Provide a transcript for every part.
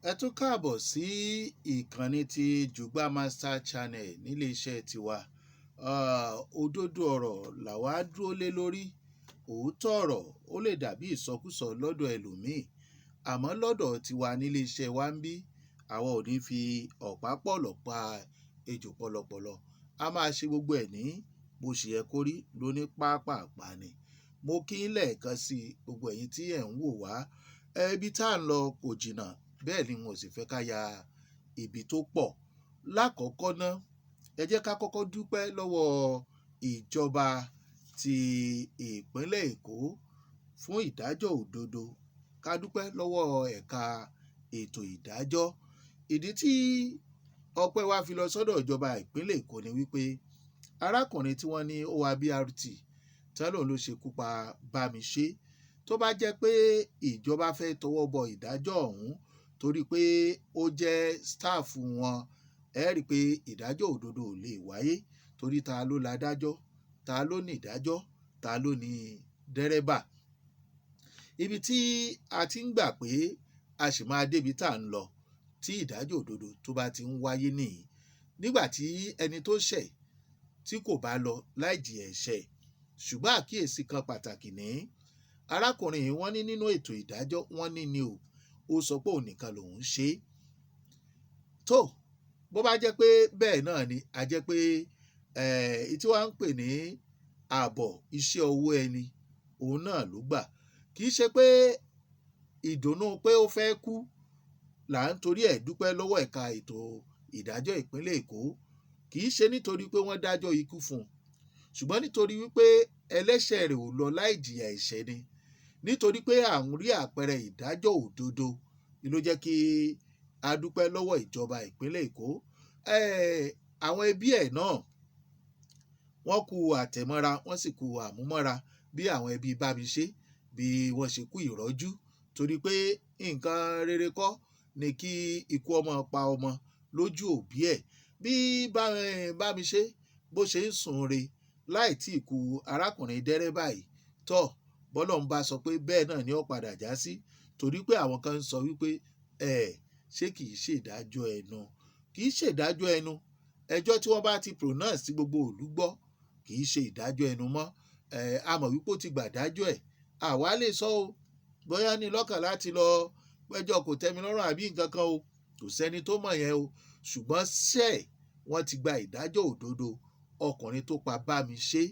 Ẹ tún káàbọ̀ sí ìkànnì ti Jùgbà Master Channel nílé iṣẹ́ tiwa. Òdodo ọ̀rọ̀ làwa dúró lé lórí. Òótọ́ ọ̀rọ̀ ó lè dàbí ìsọkúsọ lọ́dọ̀ ẹlòmíì, àmọ́ lọ́dọ̀ tiwa nílé iṣẹ́ wa ń bí, àwa ò ní fi ọ̀pá pọ̀lọ̀ pa ejò pọ̀lọpọ̀lọ. A máa ṣe gbogbo ẹ̀ ní bó ṣe yẹ kó rí lóní pápàpá ni. Mo kí yín lẹ́ẹ̀kan sí gbogbo ẹ̀yin tí ẹ̀ ń wò wá. Ibi tá à ń lọ kò jìnnà, bẹ́ẹ̀ ni n ò sì fẹ́ ká ya ibi tó pọ̀. Lákọ̀ọ́kọ́ ná, ẹ jẹ́ ká kọ́kọ́ dúpẹ́ lọ́wọ́ ìjọba ti ìpínlẹ̀ Èkó fún ìdájọ́ òdodo. Ká dúpẹ́ lọ́wọ́ ẹ̀ka ètò ìdájọ́. Ìdí tí ọpẹ́ wa fi lọ sọ́dọ̀ ìjọba ìpínlẹ̀ Èkó ni wípé arákùnrin tí wọ́n ní ó wa BRT tán lòun ló ṣekú pa Bámiṣé. Tó bá jẹ́ pé ìjọba fẹ́ tọwọ́ bọ ìdájọ́ ọ̀hún torí pé ó jẹ́ staff wọn, ẹ rí i pé ìdájọ́ òdodo ò lè wáyé torí ta ló ládájọ́, ta ló ní ìdájọ́, ta ló ní dẹ́rẹ́bà. Ibi tí a ti ń gbà pé a sì máa débi tá à ń lọ tí ìdájọ́ òdodo tó bá ti ń wáyé nìyí. Nígbà tí ẹni tó ṣẹ̀ tí kò bá lọ láì jìyà ẹ̀ṣẹ̀. Ṣùgbọ́n àkíyèsí kan pàtàkì ní arákùnrin yìí wọ́n ní nínú ètò ìdájọ́ wọ́n ní ni o, ó sọ pé òun nìkan lòun ń ṣe é. Tó bó bá jẹ́ pé bẹ́ẹ̀ náà ni, a jẹ́ pé tí wọ́n ń pè ní ààbọ̀ iṣẹ́ ọwọ́ ẹni, òun náà ló gbà. Kì í ṣe pé ìdùnnú pé ó fẹ́ kú là ń torí ẹ̀ dúpẹ́ lọ́wọ́ ẹ̀ka ètò ìdájọ́ ìpínlẹ̀ Èkó. Kì í ṣe nítorí pé wọ́n dájọ́ ikú fún un, ṣùgbọ́n nítorí wípé ẹlẹ́ṣẹ̀ rẹ̀ ò lọ láì jìyà ẹ̀ṣẹ̀ ni. Nítorí pé à ń rí àpẹẹrẹ ìdájọ́ òdodo ni ló jẹ́ kí a dúpẹ́ lọ́wọ́ ìjọba ìpínlẹ̀ Èkó. Àwọn ẹbí ẹ̀ náà wọ́n kú àtẹ̀mọ́ra, wọ́n sì kú àmúmọ́ra bí àwọn ẹbí Bámiṣé bí wọ́n ṣe kú ìrọ́jú torí pé nǹkan rere kọ́ ni kí ikú ọmọ pa ọmọ lójú òbí ẹ̀. Bí Bámiṣé bó ṣe ń sùn re láì tí ì kú arákùnrin dẹ́rẹ́bà yìí tọ́ bọ́lọ́run bá sọ pé bẹ́ẹ̀ náà ni ó padà já sí torí pé àwọn kan ń sọ wípé ṣé kì í ṣe ìdájọ́ ẹnu, kì í ṣe ìdájọ́ ẹnu. Ẹjọ́ tí wọ́n bá ti pronounce tí gbogbo ìlú gbọ́ kì í ṣe ìdájọ́ ẹnu mọ́. A mọ̀ wípé ó ti gbà dájọ́ ẹ̀, àwa lè sọ o bóyá ní lọ́kàn láti lọ pẹ́jọ́ kò tẹ́mi lọ́rùn àbí nǹkan kan o, kò sẹ́ni tó mọ̀ yẹn o. Ṣùgbọ́n ṣé wọ́n ti gba ìdájọ́ òdodo ọkùnrin tó pa Bámiṣé,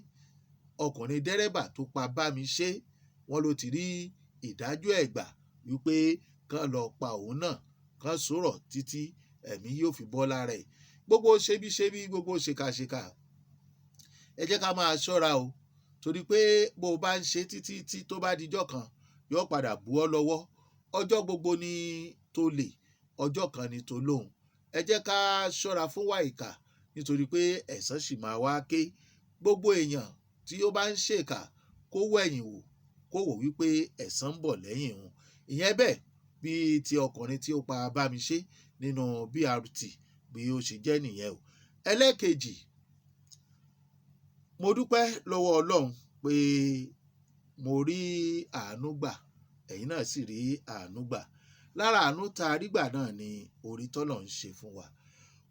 ọkùnrin dẹ́rẹ́bà tó pa Bámiṣé, wọ́n ló ti rí ìdájọ́ ẹ̀ gbà wípé kán lọ pa òun náà, kán sọ̀rọ̀ títí ẹ̀mí yóò fi bọ́ lára ẹ̀. Gbogbo ṣebíṣebí, gbogbo ṣèkàṣèkà, ẹ jẹ́ ká máa ṣọ́ra o torí pé bó o bá ń ṣe títí tí tó bá dijọ́ kan yóò padà bú ọ lọ́wọ́. Ọjọ́ gbogbo ni tó lè, ọjọ́ kan ni tó lóhùn. Ẹ jẹ́ ká ṣọ́ra fún wà ìkà nítorí pé ẹ̀san sì máa wá ké. Gbogbo èèyàn tí ó bá ń ṣèkà kó wẹ̀yìn wò, kó wò wípé ẹ̀san ń bọ̀ lẹ́yìn òun. Ìyẹn bẹ́ẹ̀ bí ti ọkùnrin tí ó pa Bámiṣé nínú BRT bí ó ṣe jẹ́ nìyẹn o. Ẹlẹ́ẹ̀kejì, mo dúpẹ́ lọ́wọ́ Ọlọ́run pé mo rí àánú gbà, ẹ̀yin náà sì rí àánú gbà. Lára àánú tá a rí gbà náà ni orí tọ́lọ́run ń ṣe fún wa.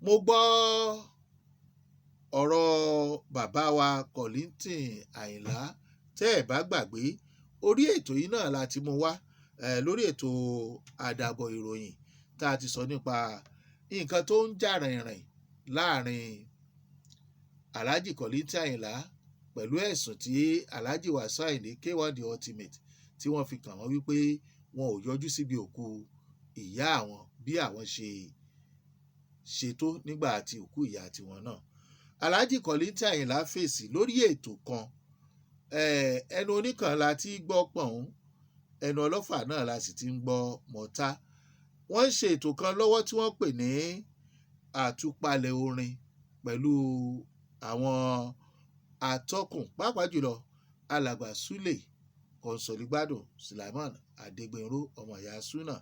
Mo gbọ́ ọ̀rọ̀ bàbá wa Kollington Àyìnlá tẹ́ ẹ̀ bá gbàgbé orí ètò yìí náà la ti mú wá lórí ètò àdàbọ̀ ìròyìn tá a ti sọ nípa nǹkan tó ń jà rìnrìn láàrin Alhaji Kollington Àyìnlá pẹ̀lú ẹ̀sùn tí Alhaji Wasiu Ayinde K1 The Ultimate tí wọ́n fi kàn wọ́n wípé wọn ò yọjú síbi òkú ìyá àwọn bí àwọn ṣe ṣètò nígbà tí òkú ìyá tiwọn náà. Alhaji Kollington Àyìnlá fèsì lórí ètò kan. Ẹnu oníkan la ti gbọ́ pọ̀n, ẹnu ọlọ́fà náà la sì ti ń gbọ́ mọ̀ta. Wọ́n ń ṣe ètò kan lọ́wọ́ tí wọ́n pè ní àtúpalẹ̀ orin pẹ̀lú àwọn atọ́kùn pàápàá jùlọ alàgbà Sule Kọ̀ǹsọ̀lígbádùn Sulaiman Adégbénró ọmọ ìyá Suna.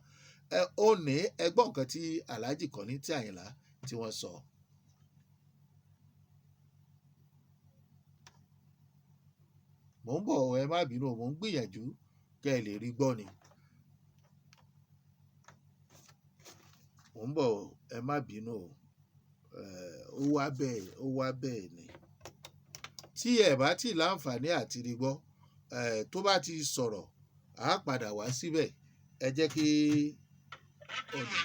Ó ní ẹgbọ́n nǹkan tí Alhaji Kollington Àyìnlá tí wọ́n sọ. Mò ń bọ̀, ẹ má bínú, mò ń gbìyànjú kẹ́ ẹ lè rí gbọ́ ni. Mò ń bọ̀ o, ẹ má bínú o. Ó wá bẹ́ẹ̀, ó wá bẹ́ẹ̀ ni. Tí ẹ bá tí láǹfààní àti rí gbọ́, tó bá ti sọ̀rọ̀, á padà wá síbẹ̀. Ẹ jẹ́ kí ọ̀nà.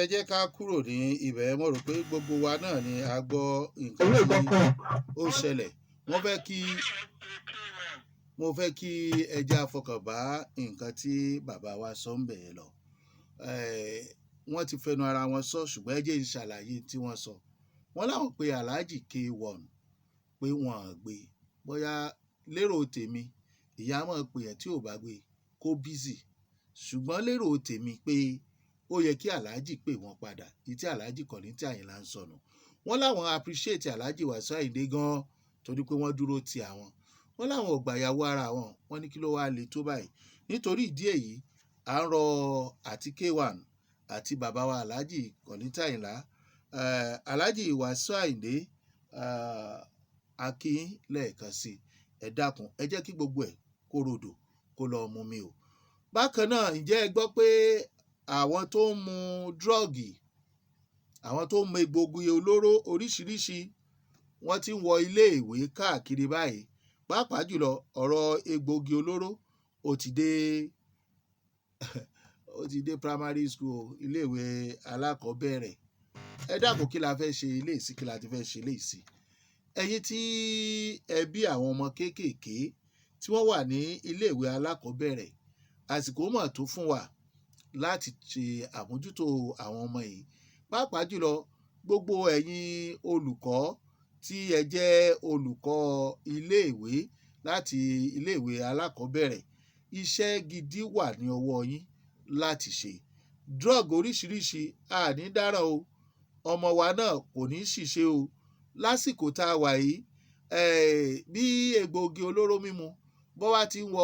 Ẹ jẹ́ ká kúrò ní ibẹ̀. Mo rò pé gbogbo wa náà ni a gbọ́ nǹkan tí ó ṣẹlẹ̀. Wọ́n fẹ́ kí mo fẹ́ kí ẹ jẹ́ á fọkàn bá nǹkan tí bàbá wa sọ ń bẹ̀ yẹn lọ. Wọ́n ti fẹnu ara wọn sọ, ṣùgbọ́n ẹ jẹ́ n ṣàlàyé tí wọ́n sọ. Wọ́n láwọn pe Alhaji K1 pé wọ́n ò gbé. Bóyá lérò tèmi, ìyá máa pè ẹ́ tí ò bá gbé kó busy. Ṣùgbọ́n lérò tèmi pé ó yẹ kí Alhaji pè wọ́n padà. Èyí tí Alhaji Kollington Àyìnlá ń sọ nù. Wọ́n láwọn appreciate Alhaji Wasiu Ayinde gan torí pé wọ́n dúró ti àwọn. Wọ́n láwọn ò gbà ìyàwó ara wọn. Wọ́n ní kí ló wá le tó báyìí. Nítorí ìdí èyí, à ń rọ àti K1 àti bàbá wa Alhaji Kollington Àyìnlá, Alhaji Wasiu Ayinde, a kí yín lẹ́ẹ̀kan sí i. Ẹ dákun, ẹ jẹ́ kí gbogbo ẹ̀ kó rodò kó lọ mu mi o. Bákan náà, ǹjẹ́ ẹ gbọ́ pé àwọn tó ń mu drug, àwọn tó ń mu egbògi olóró oríṣiríṣi, wọ́n ti ń wọ ilé ìwé káàkiri báyìí. Pàápàá jùlọ ọ̀rọ̀ egbògi olóró ó ti dé, ó ti dé primary school, ilé ìwé alákọ̀ọ́bẹ̀rẹ̀. Ẹ dákun, kí la fẹ́ ṣe ilé ìsí, kí la ti fẹ́ ṣe ilé ìsí? Ẹ̀yin tí ẹ bí àwọn ọmọ kéékèèké tí wọ́n wà ní ilé ìwé alákọ̀ọ́bẹ̀rẹ̀, àsìkò mọ̀ tó fún wa láti ṣe àmójútó àwọn ọmọ yìí. Pàápàá jùlọ gbogbo ẹ̀yin olùkọ́ tí ẹ jẹ́ olùkọ́ ilé ìwé láti ilé ìwé alákọ̀ọ́bẹ̀rẹ̀, iṣẹ́ gidi wà ní ọwọ́ yín láti ṣe. Drug oríṣiríṣi, a ní dáràn o. Ọmọ wa náà kò ní ṣìṣe o. Lásìkò tá a wà yìí, bí egbògi olóró mímu bó bá ti ń wọ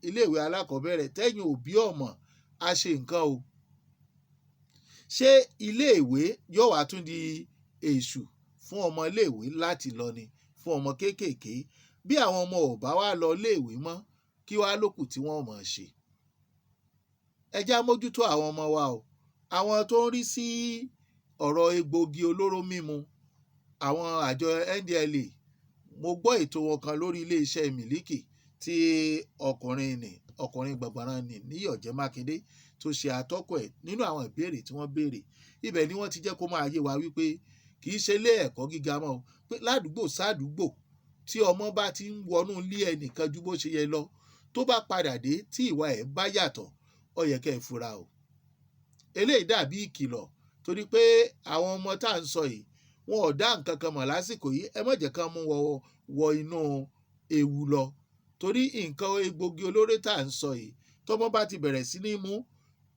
ilé ìwé alákọ̀ọ́bẹ̀rẹ̀, tẹ́yin òbí ò mọ̀, a ṣe nǹkan o. Ṣé ilé ìwé yóò wá tún di èṣù fún ọmọ ilé ìwé láti lọ ni fún ọmọ kéékèèké? Bí àwọn ọmọ ò bá wá lọ ilé ìwé mọ́, kí wá lókù tí wọ́n ó máa ṣe? Ẹ jẹ́ á mójútó àwọn ọmọ wa o. Àwọn tó ń rí sí ọ̀rọ̀ egbògi olóró mímu, àwọn àjọ NDLEA, mo gbọ́ ètò wọn kan lórí ilé iṣẹ́ Miliki tí ọkùnrin nì, ọkùnrin gbọ̀ngbọ̀nràn nì Níyì Ọ̀jẹ́ Mákindé tó ṣe atọ́kùn ẹ̀. Nínú àwọn ìbéèrè tí wọ́n béèrè, ibẹ̀ ni wọ́n ti jẹ́ kó máa yé wa wípé kì í ṣe ilé ẹ̀kọ́ gíga mọ́ o, pé ládùúgbò sádùúgbò tí ọmọ bá ti ń wọnú ilé ẹnìkan ju bó ṣe yẹ lọ, tó bá padà dé tí ìwà ẹ̀ bá yàtọ̀, ó yẹ kẹ́ ẹ fura o. Eléyìí dàbí ìkìlọ̀ torí pé àwọn ọmọ tá à ń sọ yìí, wọn ò dá nǹkan kan mọ̀ lásìkò yìí. Ẹ má jẹ́ kán mú wọn wọ inú ewu lọ torí nǹkan egbògi olóró tá à ń sọ yìí, tọ́mọ bá ti bẹ̀rẹ̀ sí ní mú,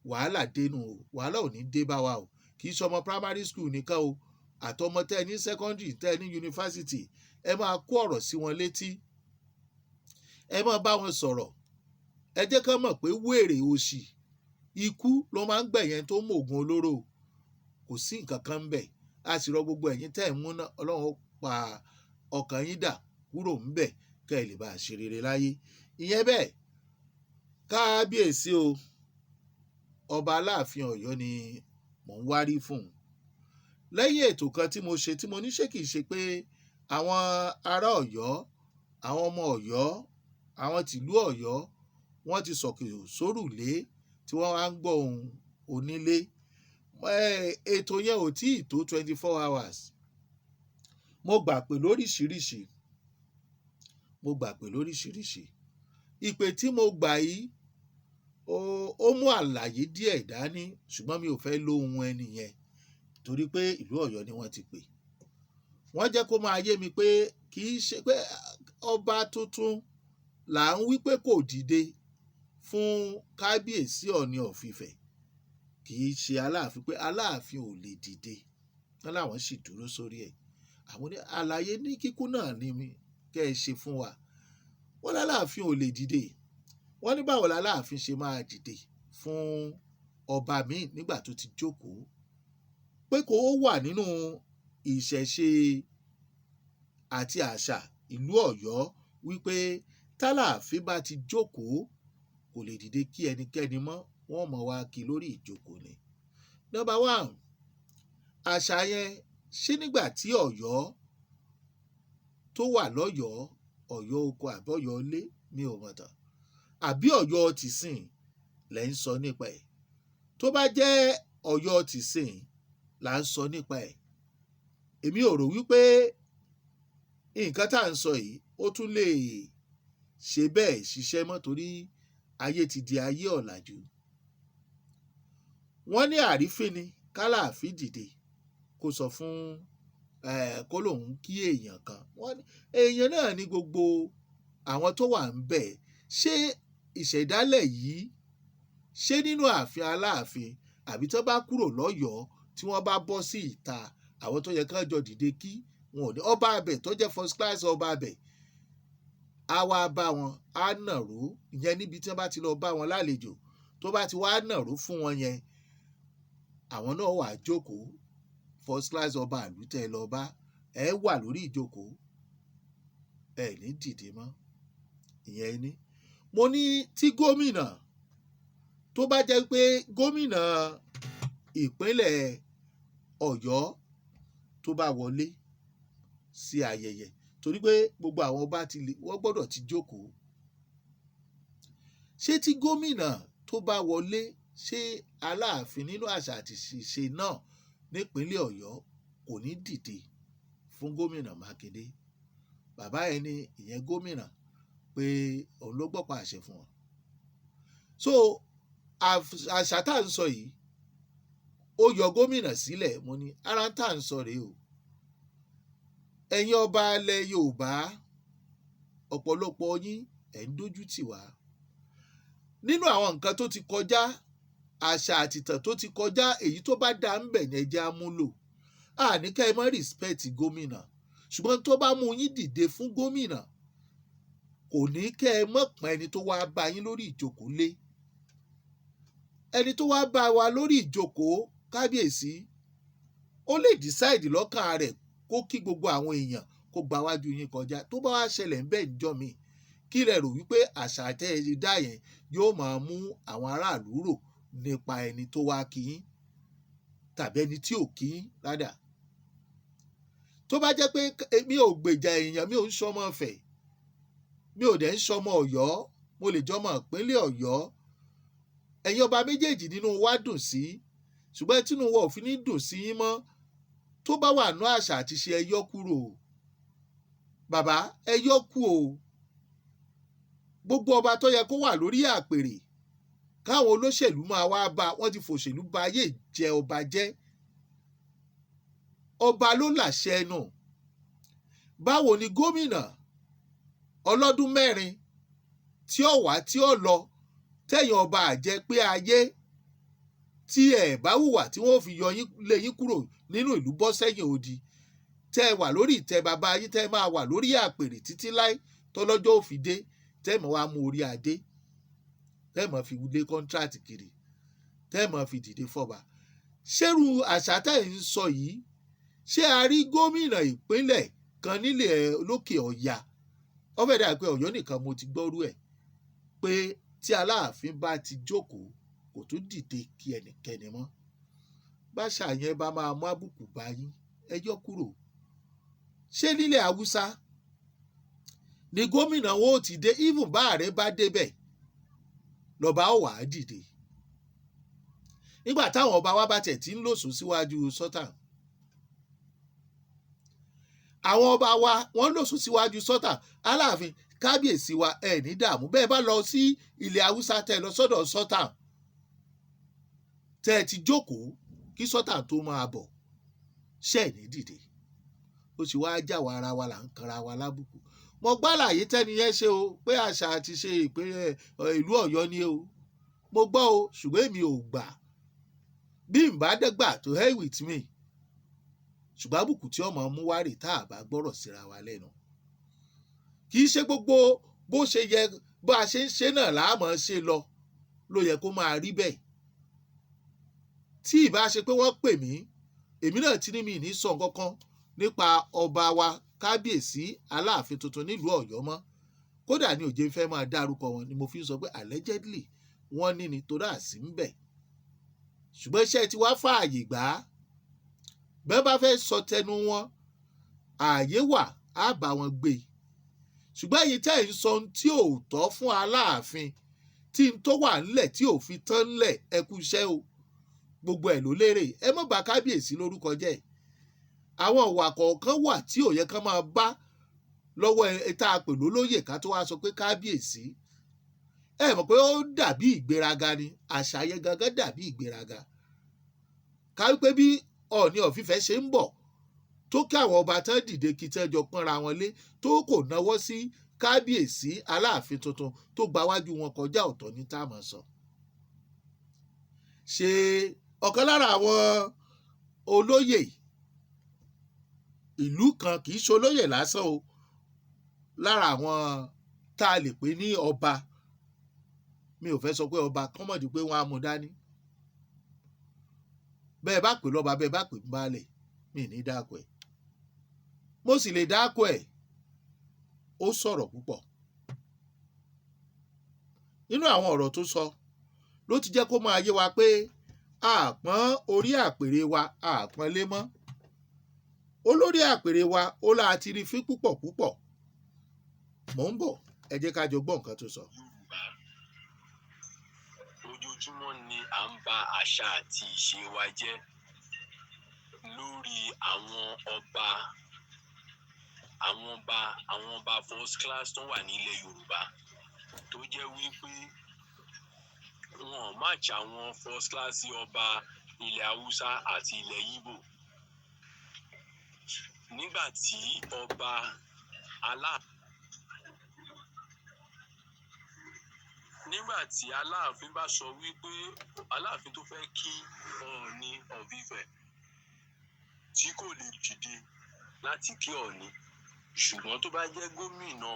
wàhálà dénú o. Wàhálà ò ní dé bá wa o. Kì í ṣọmọ primary school nìkan o. Àtọmọ tẹ́ ẹ ní secondary, tẹ́ ẹ ní yunifásitì, ẹ máa kó ọ̀rọ̀ sí wọn létí, ẹ máa bá wọn sọ̀rọ̀. Ẹ jẹ́ ká mọ̀ pé wèrè, òṣì, ikú ló máa ń gbẹ̀yẹn tó mú oògùn olóró. Kò sí nǹkan kan ń bẹ̀. A sì rọ gbogbo ẹ̀yin tẹ́ ẹ̀ ń múná, Ọlọ́run ó pa ọkàn yín dà kúrò ńbẹ̀ kẹ́ ẹ lè bá a ṣe rere láyé. Ìyẹn bẹ́ẹ̀. Kábíyèsí o, Ọba Aláàfin Ọ̀yọ́ ni mò ń wárí fún un. Lẹ́yìn ètò kan tí mo ṣe, tí mo ní ṣé kìí ṣe pé àwọn ará Ọ̀yọ́, àwọn ọmọ Ọ̀yọ́, àwọn tìlú Ọ̀yọ́, wọ́n ti sọ̀kò sórùlé tí wọ́n wá ń gbọ́ ohùn onílé. Ètò yẹn ò tí ì tó 24 hours, mo gbà pé lóríṣiríṣi, mo gbà pé lóríṣiríṣi. Ìpè tí mo gbà yìí, ó mú àlàyé díẹ̀ dání, ṣùgbọ́n mi ò fẹ́ lo ohùn ẹni yẹn torí pé ìlú Ọ̀yọ́ ni wọ́n ti pè. Wọ́n jẹ́ kó máa yé mi pé kì í ṣe pé ọba tuntun là ń wí pé kò dìde fún Kábíyèsí Ọọ̀ni of Ifẹ̀, kì í ṣe Aláàfin, pé Aláàfin ò lè dìde. Wọ́n láwọn sì dúró sórí ẹ̀. Àwọn ní àlàyé ní kíkún náà ni kẹ́ ẹ ṣe fún wa. Wọ́n láláàfin ò lè dìde. Wọ́n ní báwo láláàfin ṣe máa dìde fún ọba míì nígbà tó ti jókòó, pé kó wà nínú ìṣẹ̀ṣe àti àṣà ìlú Ọ̀yọ́ wípé tálàáfin bá ti jókòó, kò lè dìde kí ẹnikẹ́ni mọ́, wọ́n mọ̀ wá kí lórí ìjókòó ni. Number one, àṣà yẹn, ṣé nígbà tí Ọ̀yọ́ tó wà lọ́yọ̀ọ́, Ọ̀yọ́ oko àbí Ọ̀yọ́ ilé, mi ò mọ̀ tán, àbí Ọ̀yọ́ tìsín lẹ́ ń sọ nípa ẹ̀? Tó bá jẹ́ Ọ̀yọ́ tìsín là ń sọ nípa ẹ̀, èmi ò rò wípé nǹkan tá à ń sọ yìí ó tún lè ṣe bẹ́ẹ̀ ṣiṣẹ́ mọ́, torí ayé ti di ayé ọ̀làjú. Wọ́n ní àrífín ni kálàáfín dìde kó sọ fún kó lóun kí èèyàn kan. Wọ́n ní èèyàn náà ní gbogbo àwọn tó wà ń bẹ̀. Ṣé ìṣẹ̀dálẹ̀ yìí, ṣé nínú ààfin Aláàfin, àbí tó bá kúrò lọ́yọ̀ọ́ tí wọ́n bá bọ́ sí ìta, àwọn tó yẹ kán jọ dìde kí wọn ò ní? Ọba abẹ tó jẹ́ first class ọba abẹ á wá bá wọn, á nàró. Ìyẹn níbi tí wọ́n bá ti lọ bá wọn lálejò, tó bá ti wá nàró fún wọn yẹn, àwọn náà wà jókòó. First class ọba àlù tẹ́ ẹ lọ bá, ẹ wà lórí ìjókòó, ẹ ní dìde mọ́. Ìyẹn ni mo ní tí gómìnà tó bá jẹ́ pé gómìnà ìpínlẹ̀ Ọ̀yọ́ tó bá wọlé sí ayẹyẹ, torí pé gbogbo àwọn ọba ti lè, wọ́n gbọ́dọ̀ ti jókòó, ṣé tí gómìnà tó bá wọlé, ṣé Aláàfin nínú àṣà àti ìṣe náà nípínlẹ̀ Ọ̀yọ́ kò ní dìde fún Gómìnà Mákindé? Bàbá yẹn ní ìyẹn gómìnà, pé òun ló gbọ́pọ̀ àṣẹ fún wọn. So àṣà tá à ń sọ yìí, ó yọ gómìnà sílẹ̀. Mo ní ara tá à ń sọ rèé o. Ẹ̀yin ọba ilẹ̀ Yorùbá, ọ̀pọ̀lọpọ̀ yín, ẹ̀ ń dójú tì wá nínú àwọn nǹkan tó ti kọjá, àṣà àtìtàn tó ti kọjá. Èyí tó bá dá ń bẹ̀ yẹn, jẹ́ á múlò. Àní ká ẹ má respect gómìnà, ṣùgbọ́n tó bá mú yín dìde fún gómìnà, kò ní kẹ́ ẹ mọ̀ pọ́n ẹni tó wá bá yín lórí ìjókòó lé. Ẹni tó wá bá wa lórí ìjókòó, kábíyèsí, ó lè decide lọ́kàn rẹ̀ kó kí gbogbo àwọn èèyàn, kó gba wájú yín kọjá. Tó bá wá ṣẹlẹ̀ ń bẹ̀ níjọ́ mi, kí lẹ rò wípé àṣà tẹ́ ẹ dá yẹn yóò máa mú àwọn aráàlú rò nípa ẹni tó wá kí yín tàbí ẹni tí ò kí yín rádà? Tó bá jẹ́ pé mi ò gbèjà èèyàn, mi ò ń sọmọ Ifẹ̀, mi ò dẹ̀ ń sọmọ Ọ̀yọ́, mo lè jọmọ ìpínlẹ̀ Ọ̀yọ́. Ẹ̀yin ọba méjèèjì nínú wa dùn sí, ṣùgbọ́n tínú wa ò fi ní dùn sí yín mọ́, tó bá wà nú àṣà àti ṣe, ẹ yọ kúrò. Bàbá, ẹ yọ kú o. Gbogbo ọba tó yẹ kó wà lórí àpèrè, káwọn olóṣèlú máa wá bá wọ́n ti fòṣèlú ba ayé jẹ ọba jẹ́. Ọba ló làṣẹ ẹnu. Báwo ni gómìnà ọlọ́dún 4 tí ó wá, tí ó lọ, tẹ̀yìn ọba àjẹ pé ayé Tí ẹ bá hùwà tí wọ́n fi yọ yín lé yín kúrò nínú ìlú, bọ́ sẹ́yìn odi, tẹ́ ẹ wà lórí ìtẹ́ bàbá yín, tẹ́ ẹ máa wà lórí àpèrè títí láé tọ́lọ́jọ́ ò fi dé, tẹ́ ẹ mọ̀ wá mú orí adé, tẹ́ ẹ mọ̀ fi lé contract kiri, tẹ́ ẹ mọ̀ fi dìde fọba. Ṣérú àṣà tẹ́ ẹ̀ ń sọ yìí, ṣé a rí gómìnà ìpínlẹ̀ kan nílẹ̀ lókè ọ̀yà? Ó fẹ́ dà pé Ọ̀yọ́ nìkan mo ti gbọ́rú ẹ̀, pé tí Aláàfin bá ti jókòó, kò tún dìde kí ẹnikẹ́ni mọ́. Báṣà yẹn bá máa mú àbùkù bá yín, ẹ yọ kúrò. Ṣé nílẹ̀ Haúsá ni gómìnà wọn ò ti dé? Even bá ààrẹ bá débẹ̀, lọ́ba ó wà á dìde. Nígbà táwọn ọba wa bá tẹ̀ tí ń lòsùn síwájú sọ́tàn, àwọn ọba wa wọ́n lòsùn síwájú sọ́tàn Aláàfin. Kábíyèsí wa, ẹ̀ ní dààmú. Bẹ́ẹ̀ bá lọ sí ilẹ̀ Haúsá, tẹ́ lọ sọ́dọ̀ sọ́tàn, tẹ́ ẹ ti jókòó kí sọ́tàn tó máa bọ̀, ṣẹ́ ẹ̀ ní dìde? Ó sì wá jáwọ́ ara wa là ń kanra wa lábùkù. Mo gbọ́ àlàyé tẹ́ni yẹn ṣe o, pé àṣà àti ṣe ìpínlẹ̀ ìlú Ọ̀yọ́ ni o. Mo gbọ́ o, ṣùgbọ́n èmi ò gbà. Bí n bá dẹ́gbà, to hell with me. Ṣùgbọ́n àbùkù tí ọmọ mú wá rè tá a bá gbọ́rọ̀ síra wa lẹ́nu, kì í ṣe gbogbo bó ṣe yẹ bá a ṣe ń ṣe náà láàmú ṣe lọ ló yẹ kó máa rí bẹ́ẹ̀. Tí ìbá ṣe pé wọ́n pè mí, èmi náà ti ní mi ní sọ nǹkan kan nípa ọba wa, Kábíyèsí Aláàfin tuntun nílùú Ọ̀yọ́ mọ́. Kódà ní òjé fẹ́ máa dárúkọ wọn ni mo fi ń sọ pé allegedly wọ́n ní ni, torí àsí ń bẹ̀. Ṣùgbọ́n iṣẹ́ tí wàá fààyè gbà á, bẹ́ẹ̀ bá fẹ́ sọ tẹnu wọn, ààyè wà, á bá wọn gbé e. Ṣùgbọ́n èyí tẹ́ ẹ̀ ń sọ ohun tí ò tọ́ fún Aláàfin, tí n tó wà ńlẹ̀ tí ò fi tán ńlẹ̀, ẹ kú iṣẹ́ o. Gbogbo ẹ̀ ló lérè. Ẹ má bà kábíyèsí lórúkọ jẹ́. Àwọn ìwà kọ̀ọ̀kan wà tí ò yẹ kán máa bá lọ́wọ́ ẹ tá a pè lólóyè, ká tó wá sọ pé kábíyèsí. Ẹ mọ̀ pé ó dàbí ìgbéraga ni. Àṣà yẹn gangan dàbí ìgbéraga. Ká wípé bí Ọọ̀ni of Ifẹ̀ ṣe ń bọ̀, tó kí àwọn ọba tán dìde kí tán jọ pọ́nra wọn lé, tó kò náwó sí kábíyèsí Aláàfin tuntun, tó gba wájú wọn kọjá, ọ̀tọ̀ ní tá a máa sọ. Ṣe ọ̀kan lára àwọn olóyè ìlú kan, kì í ṣe olóyè lásán o, lára àwọn tá a lè pè ní ọba, mi ò fẹ́ sọ pé ọba kọ́mọ̀dé pé wọ́n á mú dání, bẹ́ẹ̀ bá pè lọ́ba, bẹ́ẹ̀ bá pè ní baálẹ̀, mi ní dáko ẹ̀, mo sì lè dáko ẹ̀. Ó sọ̀rọ̀ púpọ̀. Nínú àwọn ọ̀rọ̀ tó sọ ló ti jẹ́ kó máa yé wa pé àpọ́n orí àpèrè wa, àpọ́n lé mọ́ olórí àpèrè wa. Ó láà ti rí fín púpọ̀ púpọ̀. Mò ń bọ̀, ẹ jẹ́ ká jọ gbọ́ nǹkan tó sọ. Yorùbá, ojoojúmọ́ ni à ń ba àṣà àti ìṣe wa jẹ́ lórí àwọn ọba, àwọn ọba, àwọn ọba first class tó wà nílẹ̀ Yorùbá, tó jẹ́ wípé wọn ò match àwọn first class ọba ilẹ̀ Haúsá àti ilẹ̀ Ìgbò. Nígbà tí ọba alá nígbà tí Aláàfin bá sọ wípé Aláàfin tó fẹ́ kí Ọọ̀ni of Ifẹ̀, tí kò lè dìde láti kí Ọọ̀ni, ṣùgbọ́n tó bá jẹ́ gómìnà,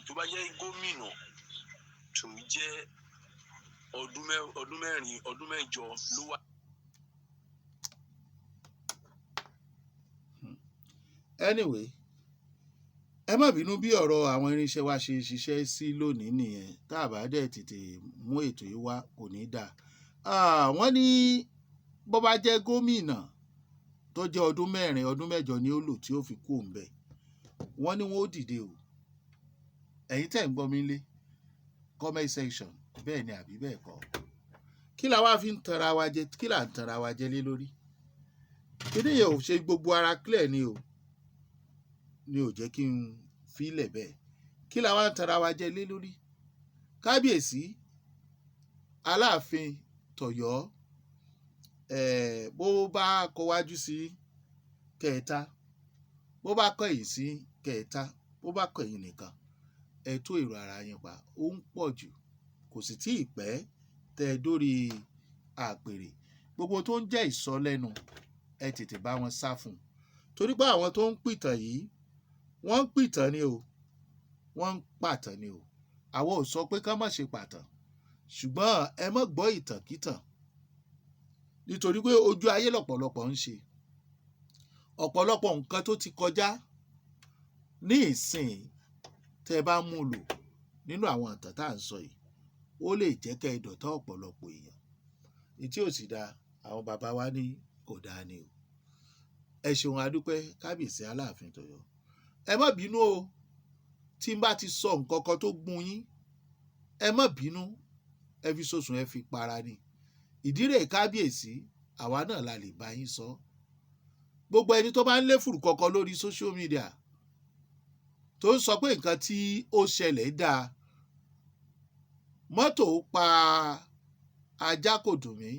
tó bá jẹ́ gómìnà tó jẹ́ ọdún 4, ọdún 8 ló wà. Anyway, ẹ má bínú. Bí ọ̀rọ̀ àwọn irinṣẹ́ wa ṣe ṣiṣẹ́ sí lónìí nìyẹn. Tá a bá dẹ̀ tètè mú ètò yìí wá, kò ní dáa. Wọ́n ní bó bá jẹ́ gómìnà tó jẹ́ ọdún 4, ọdún 8 ni ó lò tí ó fi kú òun bẹ̀, wọ́n ní wọ́n ó dìde o. Ẹ̀yin tẹ̀ ń gbọ́ mi lé, comment section, bẹ́ẹ̀ ni àbí bẹ́ẹ̀ kọ́? Kí la wá fi ń tanra wa jẹ? Kí là ń tanra wa jẹ lé lórí? Kíní yẹn ò ṣe gbogbo ara clear ni o, ni ò jẹ́ kí n filẹ̀ bẹ́ẹ̀. Kí la wá ń tanra wa jẹ lé lórí? Kábíyèsí Aláàfin tọ̀yọ́, bó bá kọwájú sí kẹta, bó bá kọ̀yìn sí kẹta, bó bá kọ̀yìn nìkan, ẹ tó èrò ara yín pa. Ó ń pọ̀ jù, kò sì tí ì pẹ́ tẹ́ ẹ dórí àpèrè. Gbogbo tó ń jẹ́ ìsọlẹ́nu, ẹ tètè bá wọn sá fún un, torí pé àwọn tó ń pìtàn yìí, wọ́n ń pìtàn ni o, wọ́n ń pàtàn ni o. Àwọn ò sọ pé ká má ṣe pàtàn, ṣùgbọ́n ẹ má gbọ́ ìtànkítàn, nítorí pé ojú ayé lọ̀pọ̀lọpọ̀ ń ṣe. Ọ̀pọ̀lọpọ̀ nǹkan tó ti kọjá ní ìsìn, tẹ́ ẹ bá mú lò nínú àwọn ìtàn tá à ń sọ yìí, ó lè jẹ́ kẹ́ ẹ dọ̀tá ọ̀pọ̀lọpọ̀ èèyàn. Ní tí ò sì dáa, àwọn bàbá wa ní kò dáa ni o. Ẹ ṣeun, adúpẹ́, kábíyèsí Aláàfin tọ̀yọ́. Ẹ má bínú o, tí n bá ti sọ nǹkan kan tó gún yín, ẹ má bínú. Ẹ fi sosùn, ẹ fi para ni. Ìdí rèé, kábíyèsí, àwa náà la lè bá yín sọ. Gbogbo ẹni tó bá ń lé fùrù kọ̀ọ̀kan lórí social media, tó ń sọ pé nǹkan tí ó ṣẹlẹ̀ dáa, mọ́tò pa ajá kò dùn mí,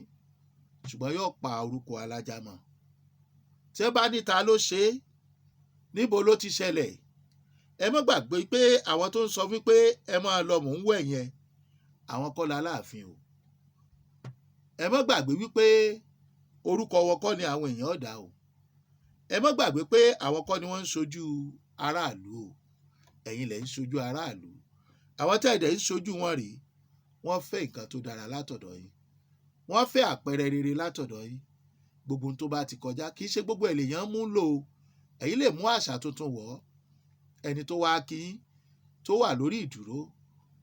ṣùgbọ́n yóò pa orúkọ alájá mọ́. Tí ẹ bá níta ló ṣe é, níbo ló ti ṣẹlẹ̀? Ẹ má gbàgbé pé àwọn tó ń sọ wípé ẹ máa lọ, mò ń wẹ̀ yẹn, àwọn kọ́ la láàfin o. Ẹ má gbàgbé wípé orúkọ wọn kọ́ ni àwọn èèyàn ọ̀dà o. Ẹ má gbàgbé pé àwọn kọ́ ni wọ́n ń ṣojú aráàlú o. Ẹ̀yin lẹ̀ ń ṣojú aráàlú. Àwọn tẹ́ ẹ̀ dẹ̀ ń ṣojú wọn rèé, wọ́n fẹ́ nǹkan tó dára látọ̀dọ̀ yín, wọ́n fẹ́ àpẹẹrẹ rere látọ̀dọ̀ yín. Gbogbo ohun tó bá ti kọjá, kì í ṣe gbogbo ẹ̀ lèèyàn mú lò ó. Ẹ̀yin lè mú àṣà tuntun wọ̀ ọ́. Ẹni tó wá kí yín, tó wà lórí ìdúró,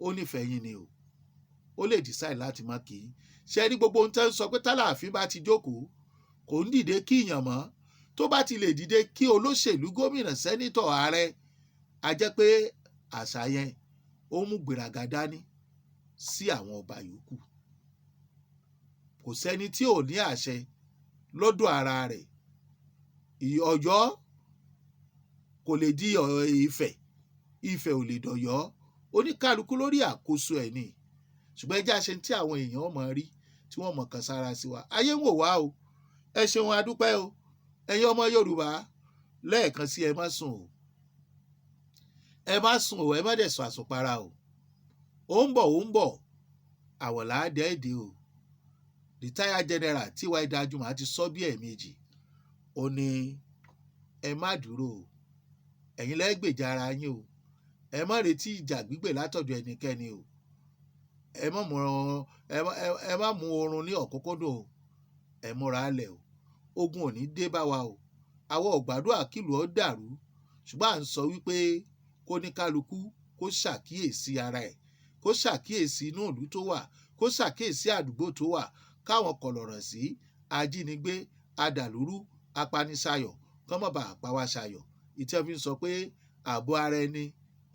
ó nífẹ̀ẹ́ yín ni o. Ó lè decide láti má kí yín. Ṣé rí gbogbo ohun tẹ́ ń sọ pé tálàáfín bá ti jókòó, kò ń dìde kí èèyàn mọ́, tó bá ti lè dìde kí olóṣèlú, gómìnà, senator, ààrẹ, a jẹ́ pé àṣà yẹn, ó mú gbéraga dání sí àwọn ọba yòókù. Kò sẹ́ni tí ò ní àṣẹ lọ́dọ̀ ara rẹ̀. Ọ̀yọ́ kò lè di Ifẹ̀, Ifẹ̀ ò lè dọ̀yọ́. Oníkálukú lórí àkóso ẹ̀ ni. Ṣùgbọ́n ẹ jẹ́ àṣẹ tí àwọn èèyàn mọ̀ rí, tí wọ́n mọ̀ kan sára sí wa. Ayé ń wò wá o. Ẹ ṣeun, adúpẹ́ o. Ẹ̀yin ọmọ Yorùbá, lẹ́ẹ̀kan sí, ẹ má sùn o, ẹ má sùn o, ẹ má dẹ̀ sọ àsùnpara o. Ó ń bọ̀, ó ń bọ̀, àwọ̀lá dẹ́ẹ̀dẹ́ o. Retired general T.Y. Danjuma ti sọ bí ẹ̀ẹ̀mejì. Ó ní ẹ má dúró o, ẹ̀yin lẹ́ gbèjà ara yín o. Ẹ má retí ìjà gbígbè látọ̀dọ̀ ẹnikẹ́ni o. Ẹ má mú oorun ní ọ̀kúnkúndùn o. Ẹ múra lẹ̀ o. Ogun ò ní dé bá wa o. Àwa ò gbàdúrà kílùú ó dàrú, ṣùgbọ́n à ń sọ wípé kó ní kálukú kó ṣàkíyèsí ara ẹ̀, kó ṣàkíyèsí inú ìlú tó wà, kó ṣàkíyèsí àdúgbò tó wà, káwọn kọ̀lọ̀rọ̀ sí ajínigbé, adàlúrú, apanisayọ̀ kán má bàa pa wá ṣayọ̀. Ìtẹ́ fi ń sọ pé ààbò ara ẹni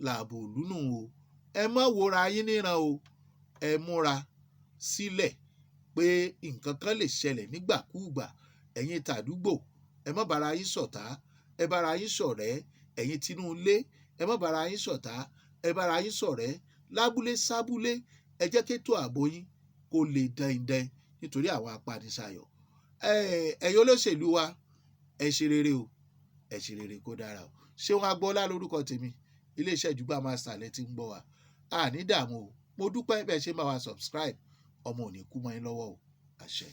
lààbò ìlú nù o. Ẹ má wòra yín níran o. Ẹ múra sílẹ̀ pé nǹkan kan lè ṣẹlẹ̀ nígbàkúùgbà. Ẹ̀yin tàdúgbò, ẹ má bára yín ṣọ̀tá, ẹ bára yín ṣọ̀rẹ́. Ẹ̀yin tinú ilé, ẹ má bára yín ṣọ̀tá, ẹ bára yín ṣọ̀rẹ́. Lábúlé sábúlé, ẹ jẹ́ kétò ààbò yín kó lè dẹ̀ndẹ̀n nítorí àwọn apanisayọ̀. Ẹ̀yin olóṣèlú wa, ẹ ṣe rere o, ẹ ṣe rere kó dára o. Ṣéun Agboola lórúkọ tèmi. Iléeṣẹ́ Jùgbà Master lẹ ti ń gbọ́ wa. A ní dààmú o. Mo dúpẹ́ bẹ́ẹ̀ ṣe ń bá wa subscribe. Ọmọ ò ní kú mọ́ yín lọ́wọ́ o. Àṣẹ.